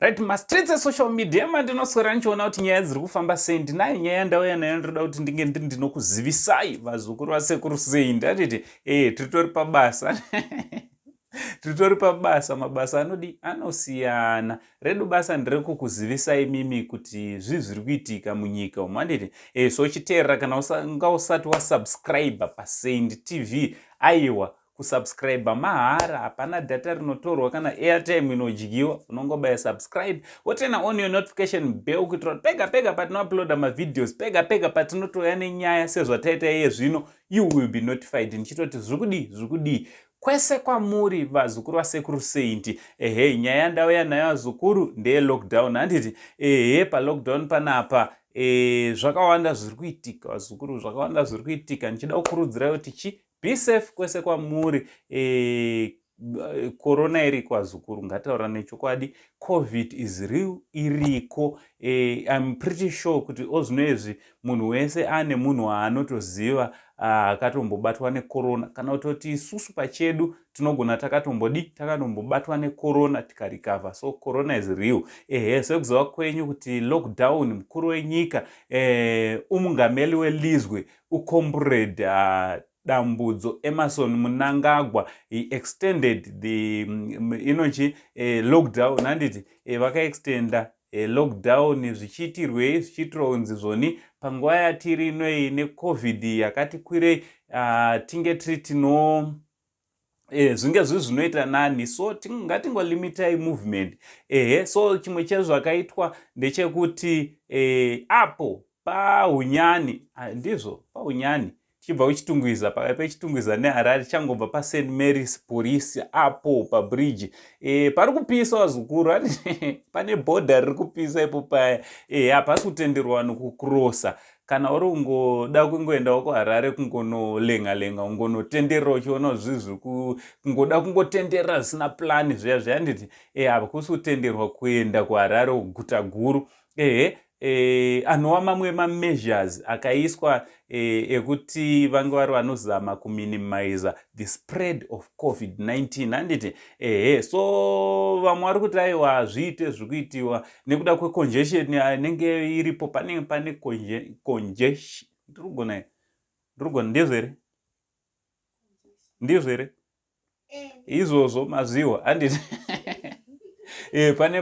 Right, mastreets esocial media mandinoswera ndichiona kuti nyaya dziri kufamba sei. Ndinayo nyaya yandauya nayo, ndinoda kuti ndinge ndiri ndinokuzivisai, vazukuru vasekuru sei. Ndatiti tiritori pabasa, titori pabasa. Mabasa anodi anosiyana. Redu basa nderekukuzivisai mimi kuti zvii zviri kuitika munyika umu, handiti? So chiteerera, kana unga usati wasubscribe paSaint TV, aiwa, kusubscribe mahara, hapana data rinotorwa kana airtime inodyiwa. Unongobaya subscribe, woturn on your notification bell kuitira kuti pega pega patinouploada mavideos, pega pega patinotouya nenyaya sezvataita iye zvino, you will be notified. Ndichitoti zviri kudii, zviri kudii kwese kwamuri, vazukuru vasekuru Saint. Ehe, nyaya yandauya nayo, vazukuru, ndeye-lockdown, handiti? Ehe, palockdown panapa zvakawanda zviri kuitika, vazukuru, zvakawanda zviri kuitika. Ndichida kukurudzirai kuti chi be safe kwese kwamuri. Korona iriko, vazukuru, ngataura nechokwadi, COVID is real, iriko. I'm pretty sure kuti ozvino izvi munhu wese ane munhu waanotoziva akatombobatwa nekorona, kana kutoti isusu pachedu tinogona takatombodi takatombobatwa nekorona tikarecover. So corona is real. Ehe, sekuziva kwenyu kuti lockdown, mukuru wenyika, umungameli welizwe, ucomrade Dambudzo Emmerson Mnangagwa, he extended the inochi lockdown, handiti? Vakaextenda lockdown. Zvichiitirwei? Zvichiitirwa kunzi zvoni panguva yatiri inoi neCOVID yakati kwirei, tinge tiri tino zvinge zviri zvinoita nani. So ngatingolimitai movement. Ehe, so chimwe chezvakaitwa ndechekuti apo paHunyani, ndizvo, paHunyani tichibva kuChitungwiza, pakati peChitungwiza neHarare, tichangobva paSt Mary's Police apo pabridge, pari kupisa, vazukuru. Pane bhodha riri kupisa ipo paya. Hapasi kutenderwa vanhu kucrossa. Kana uri kungoda kungoendawo kuHarare kungonolenga lenga, kungonotenderera uchiona zvinhu zviri kungoda kungotenderera zvisina plan zviya zviya, handiti? Hakusi kutenderwa kuenda kuHarare, guta guru. Ehe, anova mamwe mameasures akaiswa ekuti vange vari vanozama kuminimiza the spread of COVID-19, handiti? Ehe, so vamwe vari kuti aiwa, hazviite zviri kuitiwa nekuda kwecongestion inenge iripo. Panenge pane congestion. Ndiri kugona, ndizvo here? Ndizvo here izvozvo? Mazviwa, handiti?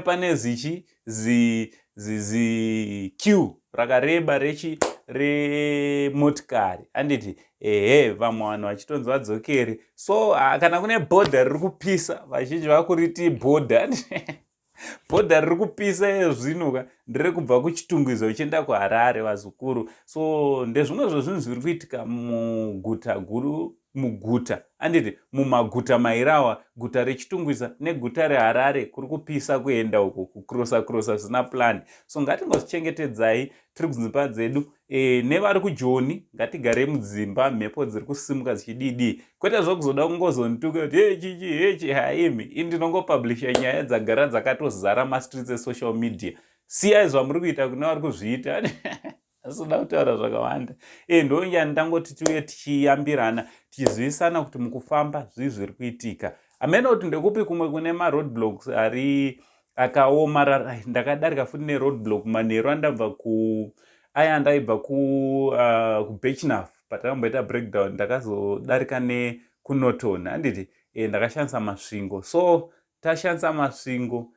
Pane zichi zi zi queue rakareba rechi remotikari, handiti? Ehe, vamwe vanhu vachitonzi vadzokere. So kana kune bhodha riri kupisa, vazhinji vakuriti bhodha, bhodha riri kupisa ezvino ka nderekubva kuChitungwiza uchienda kuHarare, vazukuru. So ndezvimwe zvezvinhu zviri kuitika muguta guru, muguta, handiti, mumaguta mairawa, guta reChitungwiza neguta reHarare. Kuri kupisa kuenda uko, kucrossa crossa zvisina plan. So ngatingozvichengetedzai tiri kudzimba dzedu. Nevari kuJoni, ngatigarei mudzimba, mhepo dziri kusimuka dzichididi, kwete zvokuzoda kungozonituka kuti he chichi hechi. Haimi, indinongopublisha nyaya dzagara dzakatozara mastreets esocial media. Siyai zvamuri kuita kune vari kuzviita, asinoda kutaura zvakawanda. Ndonyani ndangoti tiuye tichiyambirana, tichizivisana kuti mukufamba zvii zviri kuitika. Hamene kuti ndekupi kumwe kune maroad blocks ari akaomarara. Ndakadarika futi neroad block manheru andabva ku aya andaibva kuBirchenough patakamboita breakdown. Ndakazodarika nekuNorton, handiti? Ndakashandisa Masvingo. So tashandisa Masvingo,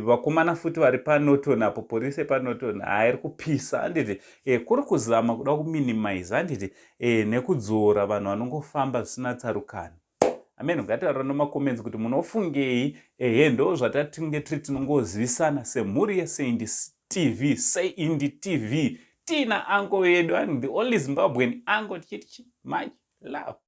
vakomana futi vari paNorton apo, porisi epaNorton, hairi kupisa, handiti? Kuri kuzama kuda kuminimize, handiti, nekudzora vanhu vanongofamba zvisina tsarukano. Amen. Ngataura nemacomments kuti munofungei. Ehe, ndo zvatatinge tiri tinongozivisana semhuri yeSaint TV, Saint TV, tina uncle yedu, the only Zimbabwean uncle, tichiti much love.